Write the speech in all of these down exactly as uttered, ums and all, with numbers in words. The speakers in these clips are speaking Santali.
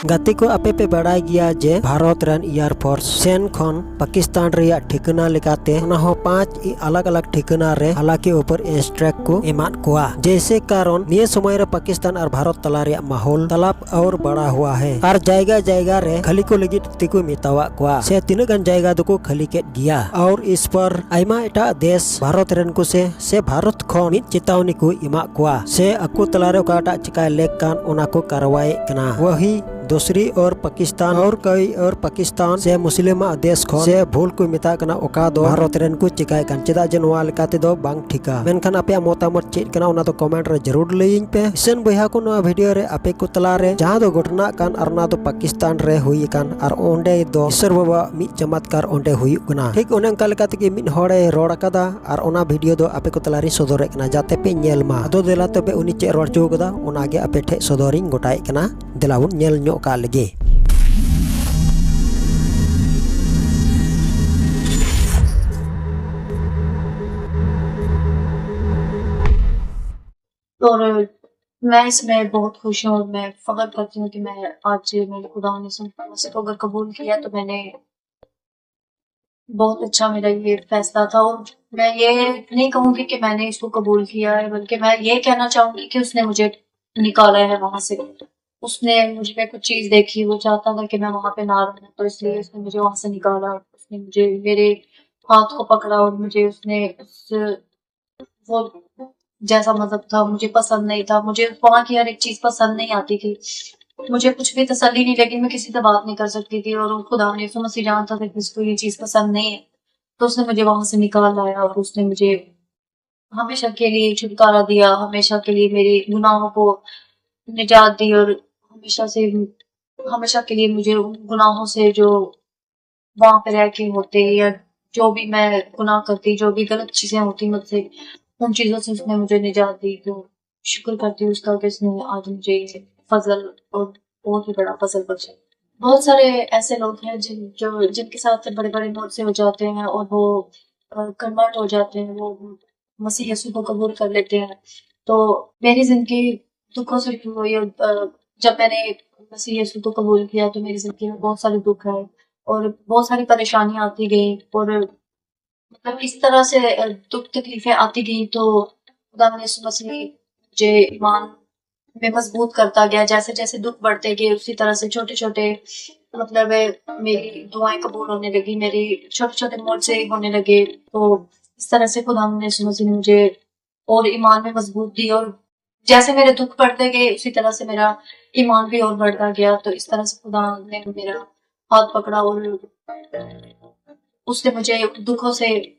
ᱜᱟᱛᱮ ᱠᱚ, ᱟᱯᱮ ᱯᱮ ᱵᱟᱲᱟᱭ ᱜᱮᱭᱟ ᱡᱮ ᱵᱷᱟᱨᱚᱛ ᱨᱮᱱ ᱮᱭᱟᱨ ᱯᱷᱳᱨᱥ ᱥᱮᱱ ᱠᱷᱚᱱ ᱯᱟᱠᱤᱥᱛᱟᱱ ᱨᱮᱭᱟᱜ ᱴᱷᱤᱠᱟᱹᱱᱟ ᱞᱮᱠᱟᱛᱮ ᱚᱱᱟ ᱦᱚᱸ ᱯᱟᱸᱪ ᱟᱞᱟᱜᱽ ᱟᱞᱟᱜᱽ ᱴᱷᱤᱠᱟᱹᱱᱟ ᱨᱮ ᱦᱟᱞᱟᱠᱤ ᱩᱯᱚᱨ ᱮᱭᱟᱨ ᱥᱴᱨᱟᱭᱤᱠ ᱠᱚ ᱮᱢᱟᱫ ᱠᱚᱣᱟ᱾ ᱡᱮᱭᱥᱮ ᱠᱟᱨᱚᱱ ᱱᱤᱭᱟᱹ ᱥᱚᱢᱚᱭ ᱨᱮ ᱯᱟᱠᱤᱥᱛᱟᱱ ᱟᱨ ᱵᱷᱟᱨᱚᱛ ᱛᱟᱞᱟ ᱨᱮᱭᱟᱜ ᱢᱟᱦᱚᱞ ᱛᱟᱞᱟᱵ ᱟᱨ ᱵᱟᱲᱟ ᱦᱩᱣᱟ ᱦᱮ, ᱟᱨ ᱡᱟᱭᱜᱟ ᱡᱟᱭᱜᱟ ᱨᱮ ᱠᱷᱟᱹᱞᱤ ᱠᱚ ᱞᱟᱹᱜᱤᱫ ᱛᱮᱠᱚ ᱢᱮᱛᱟᱣᱟᱜ ᱠᱚᱣᱟ, ᱥᱮ ᱛᱤᱱᱟᱹᱜ ᱜᱟᱱ ᱡᱟᱭᱜᱟ ᱫᱚᱠᱚ ᱠᱷᱟᱹᱞᱤ ᱠᱮᱫ ᱜᱮᱭᱟ᱾ ᱟᱨ ᱤᱥ ᱯᱟᱨ ᱟᱭᱢᱟ ᱮᱴᱟᱜ ᱫᱮᱥ ᱵᱷᱟᱨᱚᱛ ᱨᱮᱱ ᱠᱚ ᱥᱮ, ᱥᱮ ᱵᱷᱟᱨᱚᱛ ᱠᱷᱚᱱ ᱢᱤᱫ ᱪᱮᱛᱟᱣᱱᱤ ᱠᱚ ᱮᱢᱟᱜ ᱠᱚᱣᱟ, ᱥᱮ ᱟᱠᱚ ᱛᱟᱞᱟᱨᱮ ᱚᱠᱟᱴᱟᱜ ᱪᱤᱠᱟᱭ ᱞᱮᱠ ᱠᱟᱱ ᱚᱱᱟ ᱠᱚ ᱠᱟᱨᱣᱟᱭᱮᱫ ᱠᱟᱱᱟ᱾ ᱣᱟᱦᱤ ᱫᱩᱥᱨᱤ ᱳᱨ ᱯᱟᱠᱤᱥᱛᱟᱱ ᱟᱨ ᱠᱚᱭ ᱳᱨ ᱯᱟᱠᱤᱥᱛᱟᱱ ᱥᱮ ᱢᱩᱥᱞᱤᱢᱟᱜ ᱫᱮᱥ ᱠᱷᱚᱱ ᱥᱮ ᱵᱷᱩᱞ ᱠᱚ ᱢᱮᱛᱟᱜ ᱠᱟᱱᱟ, ᱚᱠᱟ ᱫᱚ ᱵᱷᱟᱨᱚᱛ ᱨᱮᱱ ᱠᱚ ᱪᱤᱠᱟᱭ ᱠᱟᱱ, ᱪᱮᱫᱟᱜ ᱡᱮ ᱱᱚᱣᱟ ᱞᱮᱠᱟ ᱛᱮᱫᱚ ᱵᱟᱝ ᱴᱷᱤᱠᱟ᱾ ᱢᱮᱱᱠᱷᱟᱱ ᱟᱯᱮᱭᱟᱜ ᱢᱚᱛᱟᱢᱚᱛ ᱪᱮᱫ ᱠᱟᱱᱟ, ᱚᱱᱟ ᱫᱚ ᱠᱚᱢᱮᱱᱴ ᱨᱮ ᱡᱟᱹᱨᱩᱲ ᱞᱟᱹᱭᱟᱹᱧ ᱯᱮ᱾ ᱤᱥᱟᱹᱱ ᱵᱚᱭᱦᱟ ᱠᱚ, ᱱᱚᱣᱟ ᱵᱷᱤᱰᱤᱭᱳ ᱨᱮ ᱟᱯᱮ ᱠᱚ ᱛᱟᱞᱟᱨᱮ ᱡᱟᱦᱟᱸ ᱫᱚ ᱜᱷᱚᱴᱚᱱᱟᱜ ᱠᱟᱱ ᱟᱨ ᱚᱱᱟ ᱫᱚ ᱯᱟᱠᱤᱥᱛᱟᱱ ᱨᱮ ᱦᱩᱭ ᱟᱠᱟᱱ ᱟᱨ ᱚᱸᱰᱮ ᱫᱚ ᱤᱥᱚᱨ ᱵᱟᱵᱟᱣᱟᱜ ᱢᱤᱫ ᱪᱚᱢᱚᱛᱠᱟᱨ ᱚᱸᱰᱮ ᱦᱩᱭᱩᱜ ᱠᱟᱱᱟ᱾ ᱴᱷᱤᱠ ᱚᱱᱮ ᱚᱱᱠᱟ ᱞᱮᱠᱟ ᱛᱮᱜᱮ ᱢᱤᱫ ᱦᱚᱲᱮ ᱨᱚᱲ ᱟᱠᱟᱫᱟ ᱟᱨ ᱚᱱᱟ ᱵᱷᱤᱰᱤᱭᱳ ᱫᱚ ᱟᱯᱮ ᱠᱚ ᱛᱟᱞᱟᱨᱤᱧ ᱥᱚᱫᱚᱨᱮᱫ ᱠᱟᱱᱟ, ᱡᱟᱛᱮ ᱯᱮ ᱧᱮᱞ ᱢᱟ᱾ ᱟᱫᱚ ᱫᱮᱞᱟ ᱛᱚᱵᱮ ᱩᱱᱤ ᱪᱮᱫ ᱨᱚᱲ ᱦᱚᱪᱚ ᱠᱟᱫᱟ, ᱚᱱᱟᱜᱮ ᱟᱯᱮ ᱴᱷᱮᱡ ᱥᱚᱫᱚᱨᱤᱧ ᱜᱚᱴᱟᱭᱮᱫ ᱠᱟᱱᱟ᱾ ᱫᱮᱞᱟ ᱵᱚᱱ ᱧᱮᱞ ᱧᱚᱜ ᱠᱟᱜ ᱞᱮᱜᱮ᱾ और मैं इसमें बहुत खुश हूँ और मैं फख्र करती हूँ कि मैं आज मेरे खुदा ने सुन से अगर कबूल किया तो मैंने बहुत अच्छा मेरा ये फैसला था। और मैं ये नहीं कहूँगी कि मैंने इसको कबूल किया है, बल्कि मैं ये कहना चाहूँगी कि उसने मुझे निकाला है वहाँ से। उसने मुझ में कुछ चीज़ देखी, वो चाहता था कि मैं वहाँ पे ना रहूँ, तो इसलिए उसने मुझे वहाँ से निकाला। उसने मुझे मेरे हाथ को पकड़ा और मुझे उसने उस वो जैसा मतलब था, मुझे पसंद नहीं था। मुझे वहाँ की हर एक चीज़ पसंद नहीं आती थी। मुझे कुछ भी तसल्ली नहीं लगी, मैं किसी से बात नहीं कर सकती थी। और खुदा ने यीशु मसीह जानता था कि इसको ये चीज़ पसंद नहीं है, तो उसने मुझे वहाँ से निकाल लाया और उसने मुझे हमेशा के लिए छुटकारा दिया, हमेशा के लिए मेरे गुनाहों को निजात दी और हमेशा से हमेशा के लिए मुझे उन गुनाहों से जो वहाँ पे रह के होते या जो भी मैं गुनाह करती, जो भी गलत चीज़ें होती मुझसे, उन चीज़ों से उसने मुझे निजात दी। तो शुक्र करती हूँ उसका कि उसने आज मुझे ये फजल और बहुत ही बड़ा फजल बख्शा। बहुत सारे ऐसे लोग हैं जिन जो जिनके साथ बड़े बड़े मौत से हो जाते हैं और वो कन्वर्ट हो जाते हैं, वो मसीह यीशु को कबूल कर लेते हैं। तो मेरी जिंदगी दुखों से शुरू हुई और अ, जब मैंने मसीह यीशु को कबूल किया तो मेरी जिंदगी में बहुत सारे दुख आए और बहुत सारी परेशानियां आती गई और मतलब इस तरह से दुख तकलीफें आती गई तो खुदा ने यीशु मसीह मुझे ईमान में मजबूत करता गया। जैसे जैसे दुख बढ़ते गए उसी तरह से छोटे छोटे मतलब मेरी दुआएं कबूल होने लगी, मेरी छोटे छोटे मोजे होने लगे। तो इस तरह से खुदा ने यीशु मसीह ने मुझे और ईमान में मजबूत दी और जैसे मेरे दुख बढ़ते गए उसी तरह से मेरा ईमान भी और बढ़ता गया। तो इस तरह से खुदा ने मेरा हाथ पकड़ा और उसने मुझे दुखों से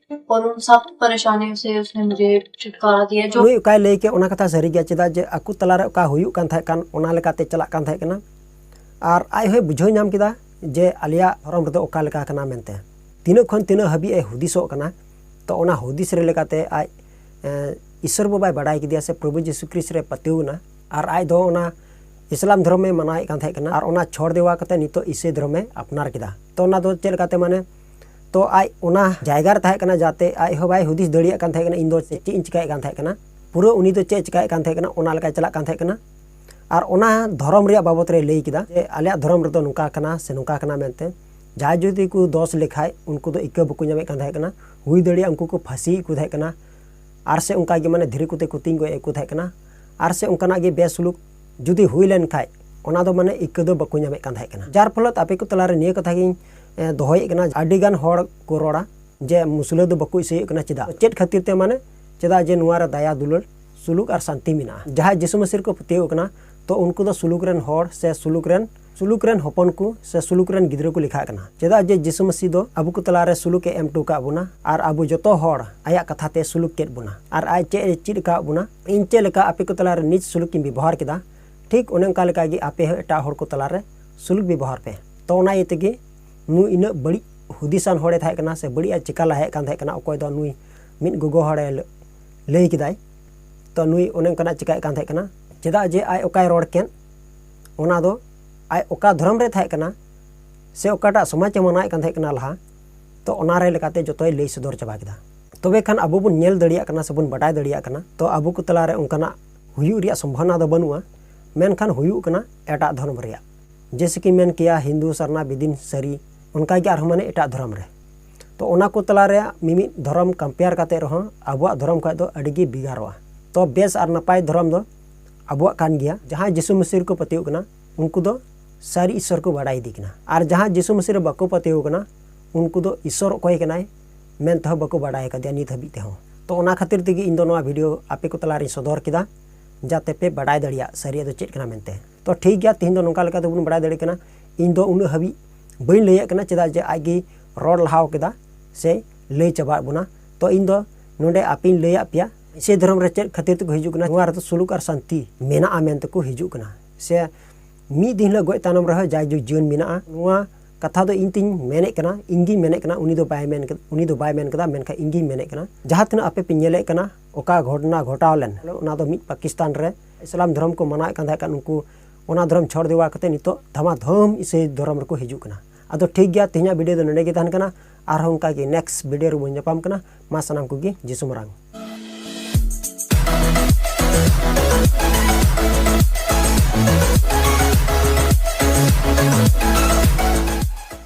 और उन सब परेशानियों से उसने मुझे छुटकारा दिया। जो ᱱᱩᱭ ᱚᱠᱟᱭ ᱞᱟᱹᱭ ᱠᱮᱫ ᱚᱱᱟ ᱠᱟᱛᱷᱟ ᱥᱟᱹᱨᱤ ᱜᱮᱭᱟ, ᱪᱮᱫᱟᱜ ᱡᱮ ᱟᱠᱚ ᱛᱟᱞᱟᱨᱮ ᱚᱠᱟ ᱦᱩᱭᱩᱜ ᱠᱟᱱ ᱛᱟᱦᱮᱸ ᱠᱟᱱ ᱚᱱᱟ ᱞᱮᱠᱟᱛᱮ ᱪᱟᱞᱟᱜ ᱠᱟᱱ ᱛᱟᱦᱮᱸ ᱠᱟᱱᱟ᱾ ᱟᱨ ᱟᱡ ᱦᱚᱸᱭ ᱵᱩᱡᱷᱟᱹᱣ ᱧᱟᱢ ᱠᱮᱫᱟ ᱡᱮ ᱟᱞᱮᱭᱟᱜ ᱫᱷᱚᱨᱚᱢ ᱨᱮᱫᱚ ᱚᱠᱟ ᱞᱮᱠᱟ ᱠᱟᱱᱟ ᱢᱮᱱᱛᱮ᱾ ᱛᱤᱱᱟᱹᱜ ᱠᱷᱚᱱ ᱛᱤᱱᱟᱹᱜ ᱦᱟᱹᱵᱤᱡ ᱮ ᱦᱩᱫᱤᱥᱚᱜ ᱠᱟᱱᱟ, ᱛᱚ ᱚᱱᱟ ᱦᱩᱫᱤᱥ ᱨᱮ ᱞᱮᱠᱟᱛᱮ ᱟᱡ ᱮ, ᱤᱥᱥᱚᱨ ᱵᱟᱵᱟᱭ ᱵᱟᱰᱟᱭ ᱠᱮᱫᱮᱭᱟ ᱥᱮ ᱯᱨᱚᱵᱷᱩ ᱡᱤᱥᱩ ᱠᱷᱨᱤᱥᱴ ᱨᱮ ᱯᱟᱹᱛᱭᱟᱹᱣ ᱮᱱᱟ᱾ ᱟᱨ ᱟᱡ ᱫᱚ ᱚᱱᱟ ᱤᱥᱞᱟᱢ ᱫᱷᱚᱨᱚᱢᱮ ᱢᱟᱱᱟᱣᱮᱫ ᱠᱟᱱ ᱛᱟᱦᱮᱸ ᱠᱟᱱᱟ ᱟᱨ ᱚᱱᱟ ᱪᱷᱚᱲ ᱫᱮᱣᱟ ᱠᱟᱛᱮ ᱱᱤᱛᱚᱜ ᱤᱥᱟᱹᱭ ᱫᱷᱚᱨᱚᱢᱮ ᱟᱯᱱᱟᱨ ᱠᱮᱫᱟ᱾ ᱛᱚ ᱚᱱᱟ ᱫᱚ ᱪᱮᱫ ᱞᱮᱠᱟᱛᱮ ᱢᱟᱱᱮ, ᱛᱚ ᱟᱡ ᱚᱱᱟ ᱡᱟᱭᱜᱟ ᱨᱮ ᱛᱟᱦᱮᱸ ᱠᱟᱱᱟ ᱡᱟᱛᱮ ᱟᱡ ᱦᱚᱸ ᱵᱟᱭ ᱦᱩᱫᱤᱥ ᱫᱟᱲᱮᱭᱟᱜ ᱠᱟᱱ ᱛᱟᱦᱮᱸ ᱠᱟᱱᱟ ᱤᱧ ᱫᱚ ᱪᱮᱫ ᱤᱧ ᱪᱤᱠᱟᱹᱭᱮᱫ ᱠᱟᱱ ᱛᱟᱦᱮᱸ ᱠᱟᱱᱟ, ᱯᱩᱨᱟᱹ ᱩᱱᱤ ᱫᱚ ᱪᱮᱫ ᱮ ᱪᱤᱠᱟᱹᱭᱮᱫ ᱠᱟᱱ ᱛᱟᱦᱮᱸ ᱠᱟᱱᱟ ᱚᱱᱟ ᱞᱮᱠᱟᱭ ᱪᱟᱞᱟᱜ ᱠᱟᱱ ᱛᱟᱦᱮᱸ ᱠᱟᱱᱟ᱾ ᱟᱨ ᱚᱱᱟ ᱫᱷᱚᱨᱚᱢ ᱨᱮᱭᱟᱜ ᱵᱟᱵᱚᱛ ᱨᱮ ᱞᱟᱹᱭ ᱠᱮᱫᱟ ᱡᱮ ᱟᱞᱮᱭᱟᱜ ᱫᱷᱚᱨᱚᱢ ᱨᱮᱫᱚ ᱱᱚᱝᱠᱟ ᱠᱟᱱᱟ ᱥᱮ ᱱᱚᱝᱠᱟ ᱠᱟᱱᱟ ᱢᱮᱱᱛᱮ᱾ ᱡᱟᱦᱟᱸᱭ ᱡᱩᱫᱤ ᱠᱚ ᱫᱚᱥ ᱞᱮᱠᱷᱟᱡ ᱩᱱᱠᱩ ᱫᱚ ᱤᱠᱟᱹ ᱵᱟᱠᱚ ᱧᱟᱢᱮᱫ ᱠᱟᱱ ᱛᱟᱦᱮᱸ ᱠᱟᱱᱟ, ᱦᱩᱭ ᱫᱟᱲᱮᱭᱟᱜᱼᱟ ᱩᱱᱠᱩ ᱠᱚ ᱯᱷᱟᱹᱥᱤᱭᱮᱫ ᱠᱚ ᱛᱟᱦᱮᱸ ᱠᱟᱱᱟ᱾ ᱟᱨ ᱥᱮ ᱚᱱᱠᱟ ᱜᱮ ᱢᱟᱱᱮ ᱫᱷᱤᱨᱤ ᱠᱚᱛᱮ ᱠᱚ ᱛᱤᱧ ᱜᱚᱡ ᱮᱫ ᱠᱚ ᱛᱟᱦᱮᱸ ᱠᱟᱱᱟ᱾ ᱟᱨ ᱥᱮ ᱚᱱᱠᱟᱱᱟᱜ ᱜᱮ ᱵᱮᱥᱩᱞᱩᱠ ᱡᱩᱫᱤ ᱦᱩᱭ ᱞᱮᱱ ᱠᱷᱟᱡ ᱚᱱᱟ ᱫᱚ ᱢᱟᱱᱮ ᱤᱠᱟᱹ ᱫᱚ ᱵᱟᱠᱚ ᱧᱟᱢᱮᱫ ᱠᱟᱱ ᱛᱟᱦᱮᱸ ᱠᱟᱱᱟ᱾ ᱡᱟᱨ ᱯᱷᱚᱞᱚᱛ ᱟᱯᱮ ᱠᱚ ᱛᱟᱞᱟᱨᱮ ᱱᱤᱭᱟᱹ ᱠᱟᱛᱷᱟ ᱜᱤᱧ ᱮ, ᱫᱚᱦᱚᱭᱮᱫ ᱠᱟᱱᱟ, ᱟᱹᱰᱤ ᱜᱟᱱ ᱦᱚᱲ ᱠᱚ ᱨᱚᱲᱟ ᱡᱮ ᱢᱩᱥᱞᱟᱹ ᱫᱚ ᱵᱟᱠᱚ ᱤᱥᱟᱹᱭᱮᱫ ᱠᱟᱱᱟ᱾ ᱪᱮᱫᱟᱜ? ᱪᱮᱫ ᱠᱷᱟᱹᱛᱤᱨ ᱛᱮ? ᱢᱟᱱᱮ ᱪᱮᱫᱟᱜ ᱡᱮ ᱱᱚᱣᱟ ᱨᱮ ᱫᱟᱭᱟ ᱫᱩᱞᱟᱹᱲ, ᱥᱩᱞᱩᱠ ᱟᱨ ᱥᱟᱱᱛᱤ ᱢᱮᱱᱟᱜᱼᱟ᱾ ᱡᱟᱦᱟᱸᱭ ᱡᱤᱥᱩ ᱢᱟᱹᱥᱤ ᱨᱮᱠᱚ ᱯᱟᱹᱛᱭᱟᱹᱣ ᱠᱟᱱᱟ, ᱛᱚ ᱩᱱᱠᱩ ᱫᱚ ᱥᱩᱞᱩᱠ ᱨᱮᱱ ᱦᱚᱲ ᱥᱮ ᱥᱩᱞᱩᱠ ᱨᱮᱱ ᱥᱩᱞᱩᱠ ᱨᱮᱱ ᱦᱚᱯᱚᱱ ᱠᱚ ᱥᱮ ᱥᱩᱞᱩᱠ ᱨᱮᱱ ᱜᱤᱫᱽᱨᱟᱹ ᱠᱚ ᱞᱮᱠᱷᱟᱜ ᱠᱟᱱᱟ᱾ ᱪᱮᱫᱟᱜ ᱡᱮ ᱡᱤᱥᱩ ᱢᱟᱹᱥᱤ ᱫᱚ ᱟᱵᱚ ᱠᱚ ᱛᱟᱞᱟᱨᱮ ᱥᱩᱞᱩᱠ ᱮ ᱮᱢ ᱦᱚᱴᱚ ᱠᱟᱜ ᱵᱚᱱᱟ ᱟᱨ ᱟᱵᱚ ᱡᱚᱛᱚ ᱦᱚᱲ ᱟᱭᱟᱜ ᱠᱟᱛᱷᱟ ᱛᱮ ᱥᱩᱞᱩᱠ ᱠᱮᱫ ᱵᱚᱱᱟ᱾ ᱟᱨ ᱟᱡ ᱪᱮᱫ ᱮ ᱪᱮᱫ ᱟᱠᱟᱫ ᱵᱚᱱᱟ, ᱤᱧ ᱪᱮᱫ ᱞᱮᱠᱟ ᱟᱯᱮ ᱠᱚ ᱛᱟᱞᱟᱨᱮ ᱱᱤᱡᱽ ᱥᱩᱞᱩᱠ ᱤᱧ ᱵᱮᱵᱚᱦᱟᱨ ᱠᱮᱫᱟ, ᱴᱷᱤᱠ ᱚᱱᱮ ᱚᱱᱠᱟ ᱞᱮᱠᱟ ᱜᱮ ᱟᱯᱮ ᱦᱚᱸ ᱮᱴᱟᱜ ᱦᱚᱲ ᱠᱚ ᱛᱟᱞᱟᱨᱮ ᱥᱩᱞᱩᱠ ᱵᱮᱵᱚᱦᱟᱨ ᱯᱮ᱾ ᱛᱚ ᱚᱱᱟ ᱤᱭᱟᱹ ᱛᱮᱜᱮ ᱱᱩᱭ ᱤᱱᱟᱹᱜ ᱵᱟᱹᱲᱤᱡ ᱦᱩᱫᱤᱥᱟᱱ ᱦᱚᱲᱮ ᱛᱟᱦᱮᱸ ᱠᱟᱱᱟ ᱥᱮ ᱵᱟᱹᱲᱤᱡ ᱮ ᱪᱮᱠᱟ ᱞᱟᱦᱟᱭᱮᱫ ᱠᱟᱱ ᱛᱟᱦᱮᱸ ᱠᱟᱱᱟ, ᱚᱠᱚᱭ ᱫᱚ ᱱᱩᱭ ᱢᱤᱫ ᱜᱚᱜᱚ ᱦᱚᱲᱮ ᱞᱟᱹ-, ᱞᱟᱹᱭ ᱠᱮᱫᱟᱭ᱾ ᱛᱚ ᱱᱩᱭ ᱚᱱᱮ ᱚᱱᱠᱟᱱᱟᱜ ᱪᱮᱠᱟᱭᱮᱫ ᱠᱟᱱ ᱛᱟᱦᱮᱸ ᱠᱟᱱᱟ᱾ ᱪᱮᱫᱟᱜ ᱡᱮ ᱟᱡ ᱚᱠᱟᱭ ᱨᱚᱲ ᱠᱮᱫ, ᱚᱱᱟ ᱫᱚ ᱟᱡ ᱚᱠᱟ ᱫᱷᱚᱨᱚᱢ ᱨᱮ ᱛᱟᱦᱮᱸ ᱠᱟᱱᱟ ᱥᱮ ᱚᱠᱟᱴᱟᱜ ᱥᱚᱢᱟᱡᱽ ᱮ ᱢᱟᱱᱟᱣᱮᱫ ᱠᱟᱱ ᱛᱟᱦᱮᱸ ᱠᱟᱱᱟ ᱞᱟᱦᱟ, ᱛᱚ ᱚᱱᱟ ᱨᱮ ᱞᱮᱠᱟᱛᱮ ᱡᱚᱛᱚᱭ ᱞᱟᱹᱭ ᱥᱚᱫᱚᱨ ᱪᱟᱵᱟ ᱠᱮᱫᱟ᱾ ᱛᱚᱵᱮ ᱠᱷᱟᱱ ᱟᱵᱚ ᱵᱚᱱ ᱧᱮᱞ ᱫᱟᱲᱮᱭᱟᱜ ᱠᱟᱱᱟ ᱥᱮ ᱵᱚᱱ ᱵᱟᱰᱟᱭ ᱫᱟᱲᱮᱭᱟᱜ ᱠᱟᱱᱟ, ᱛᱚ ᱟᱵᱚ ᱠᱚ ᱛᱟᱞᱟᱨᱮ ᱚᱱᱠᱟᱱᱟᱜ ᱦᱩᱭᱩᱜ ᱨᱮᱭᱟᱜ ᱥᱚᱢᱵᱷᱚᱵᱚᱱᱟ ᱫᱚ ᱵᱟᱹᱱᱩᱜᱼᱟ᱾ ᱢᱮᱱᱠᱷᱟᱱ ᱦᱩᱭᱩᱜ ᱠᱟᱱᱟ ᱮᱴᱟᱜ ᱫᱷᱚᱨᱚᱢ ᱨᱮᱭᱟᱜ᱾ ᱡᱮᱭᱥᱮ ᱠᱤ ᱢᱮᱱ ᱠᱮᱭᱟ ᱦᱤᱱᱫᱩ, ᱥᱟᱨᱱᱟ, ᱵᱮᱫᱤᱱ, ᱥᱟᱹᱨᱤ, ᱚᱱᱠᱟᱜᱮ ᱟᱨᱦᱚᱸ ᱢᱟᱱᱮ ᱮᱴᱟᱜ ᱫᱷᱚᱨᱚᱢ ᱨᱮ᱾ ᱛᱚ ᱚᱱᱟ ᱠᱚ ᱛᱟᱞᱟᱨᱮ ᱢᱤᱢᱤᱫ ᱫᱷᱚᱨᱚᱢ ᱠᱚᱢᱯᱮᱭᱟᱨ ᱠᱟᱛᱮ ᱨᱮᱦᱚᱸ ᱟᱵᱚᱣᱟᱜ ᱫᱷᱚᱨᱚᱢ ᱠᱷᱚᱱ ᱫᱚ ᱟᱹᱰᱤ ᱜᱮ ᱵᱷᱮᱜᱟᱨᱚᱜᱼᱟ᱾ ᱛᱚ ᱵᱮᱥ ᱟᱨ ᱱᱟᱯᱟᱭ ᱫᱷᱚᱨᱚᱢ ᱫᱚ ᱟᱵᱚᱣᱟᱜ ᱠᱟᱱ ᱜᱮᱭᱟ᱾ ᱡᱟᱦᱟᱸᱭ ᱡᱤᱥᱩ ᱢᱟᱹᱥᱤ ᱨᱮᱠᱚ ᱯᱟᱹᱛᱭᱟᱹᱣ ᱠᱟᱱᱟ, ᱩᱱᱠᱩ ᱫᱚ ᱥᱟᱹᱨᱤ ᱤᱥᱥᱚᱨ ᱠᱚ ᱵᱟᱰᱟᱭ ᱤᱫᱤ ᱠᱟᱱᱟ᱾ ᱟᱨ ᱡᱟᱦᱟᱸᱭ ᱡᱤᱥᱩ ᱢᱟᱹᱥᱤ ᱨᱮ ᱵᱟᱠᱚ ᱯᱟᱹᱛᱭᱟᱹᱣ ᱠᱟᱱᱟ, ᱩᱱᱠᱩ ᱫᱚ ᱤᱥᱥᱚᱨ ᱚᱠᱚᱭ ᱠᱟᱱᱟᱭ ᱢᱮᱱ ᱛᱮᱦᱚᱸ ᱵᱟᱠᱚ ᱵᱟᱰᱟᱭ ᱟᱠᱟᱫᱮᱭᱟ ᱱᱤᱛ ᱦᱟᱹᱵᱤᱡ ᱛᱮᱦᱚᱸ᱾ ᱛᱚ ᱚᱱᱟ ᱠᱷᱟᱹᱛᱤᱨ ᱛᱮᱜᱮ ᱤᱧ ᱫᱚ ᱱᱚᱣᱟ ᱵᱷᱤᱰᱤᱭᱳ ᱟᱯᱮ ᱠᱚ ᱛᱟᱞᱟᱨᱤᱧ ᱥᱚᱫᱚᱨ ᱠᱮᱫᱟ, ᱡᱟᱛᱮ ᱯᱮ ᱵᱟᱰᱟᱭ ᱫᱟᱲᱮᱭᱟᱜ ᱥᱟᱹᱨᱤᱭᱟᱜ ᱫᱚ ᱪᱮᱫ ᱠᱟᱱᱟ ᱢᱮᱱᱛᱮ᱾ ᱛᱚ ᱴᱷᱤᱠ ᱜᱮᱭᱟ, ᱛᱮᱦᱮᱧ ᱫᱚ ᱱᱚᱝᱠᱟ ᱞᱮᱠᱟ ᱛᱮᱵᱚᱱ ᱵᱟᱰᱟᱭ ᱫᱟᱲᱮᱭᱟᱜ ᱠᱟᱱᱟ᱾ ᱤᱧ ᱫᱚ ᱩᱱᱟᱹᱜ ᱦᱟᱹᱵᱤᱡ ᱵᱟᱹᱧ ᱞᱟᱹᱭᱮᱫ ᱠᱟᱱᱟ, ᱪᱮᱫᱟᱜ ᱡᱮ ᱟᱡ ᱜᱮ ᱨᱚᱲ ᱞᱟᱦᱟᱣ ᱠᱮᱫᱟ ᱥᱮ ᱞᱟᱹᱭ ᱪᱟᱵᱟᱣᱟᱫ ᱵᱚᱱᱟ᱾ ᱛᱚ ᱤᱧ ᱫᱚ ᱱᱚᱰᱮ ᱟᱯᱮᱧ ᱞᱟᱹᱭᱟᱫ ᱯᱮᱭᱟ, ᱤᱥᱟᱹᱭ ᱫᱷᱚᱨᱚᱢ ᱨᱮ ᱪᱮᱫ ᱠᱷᱟᱹᱛᱤᱨ ᱛᱮᱠᱚ ᱦᱤᱡᱩᱜ ᱠᱟᱱᱟ, ᱱᱚᱣᱟ ᱨᱮᱫᱚ ᱥᱩᱞᱩᱠ ᱟᱨ ᱥᱟᱱᱛᱤ ᱢᱮᱱᱟᱜᱼᱟ ᱢᱮᱱ ᱛᱮᱠᱚ ᱦᱤᱡᱩᱜ ᱠᱟᱱᱟ, ᱥᱮ ᱢᱤᱫ ᱫᱤᱱ ᱦᱤᱞᱳᱜ ᱜᱚᱡ ᱛᱟᱭᱱᱚᱢ ᱨᱮᱦᱚᱸ ᱡᱟᱭᱡᱩᱜᱽ ᱡᱤᱭᱚᱱ ᱢᱮᱱᱟᱜᱼᱟ᱾ ᱱᱚᱣᱟ ᱠᱟᱛᱷᱟ ᱫᱚ ᱤᱧ ᱛᱤᱧ ᱢᱮᱱᱮᱫ ᱠᱟᱱᱟ, ᱤᱧ ᱜᱤᱧ ᱢᱮᱱᱮᱫ ᱠᱟᱱᱟ, ᱩᱱᱤ ᱫᱚ ᱵᱟᱭ ᱢᱮᱱ ᱠᱮᱫ-, ᱩᱱᱤ ᱫᱚ ᱵᱟᱭ ᱢᱮᱱ ᱠᱮᱫᱟ, ᱢᱮᱱᱠᱷᱟᱱ ᱤᱧ ᱜᱤᱧ ᱢᱮᱱᱮᱫ ᱠᱟᱱᱟ᱾ ᱡᱟᱦᱟᱸ ᱛᱤᱱᱟᱹᱜ ᱟᱯᱮ ᱯᱮ ᱧᱮᱞᱮᱫ ᱠᱟᱱᱟ, ᱚᱠᱟ ᱜᱷᱚᱴᱚᱱᱟ ᱜᱷᱚᱴᱟᱣ ᱞᱮᱱ, ᱚᱱᱟ ᱫᱚ ᱢᱤᱫ ᱯᱟᱠᱤᱥᱛᱟᱱ ᱨᱮ ᱤᱥᱞᱟᱢ ᱫᱷᱚᱨᱚᱢ ᱠᱚ ᱢᱟᱱᱟᱣᱮᱫ ᱠᱟᱱ ᱛᱟᱦᱮᱸ ᱠᱟᱱ, ᱩᱱᱠᱩ ᱚᱱᱟ ᱫᱷᱚᱨᱚᱢ ᱪᱷᱚᱲ ᱫᱮᱣᱟ ᱠᱟᱛᱮ ᱱᱤᱛᱚᱜ ᱫᱷᱟᱢᱟ ᱫᱷᱟᱢ ᱤᱥᱟᱹᱭ ᱫᱷᱚᱨᱚᱢ ᱨᱮᱠᱚ ᱦᱤᱡᱩᱜ ᱠᱟᱱᱟ᱾ ᱟᱫᱚ ᱴᱷᱤᱠ ᱜᱮᱭᱟ, ᱛᱮᱦᱮᱧᱟᱜ ᱵᱷᱤᱰᱤᱭᱳ ᱫᱚ ᱱᱚᱰᱮ ᱜᱮ ᱛᱟᱦᱮᱱ ᱠᱟᱱᱟ᱾ ᱟᱨᱦᱚᱸ ᱚᱱᱠᱟ ᱜᱮ ᱱᱮᱠᱥᱴ ᱵᱷᱤᱰᱤᱭᱳ ᱨᱮᱵᱚᱱ ᱧᱟᱯᱟᱢ ᱠᱟᱱᱟ᱾ ᱢᱟ ᱥᱟᱱᱟᱢ ᱠᱚᱜᱮ ᱡᱤᱥᱩ ᱢᱟᱨᱟᱝ᱾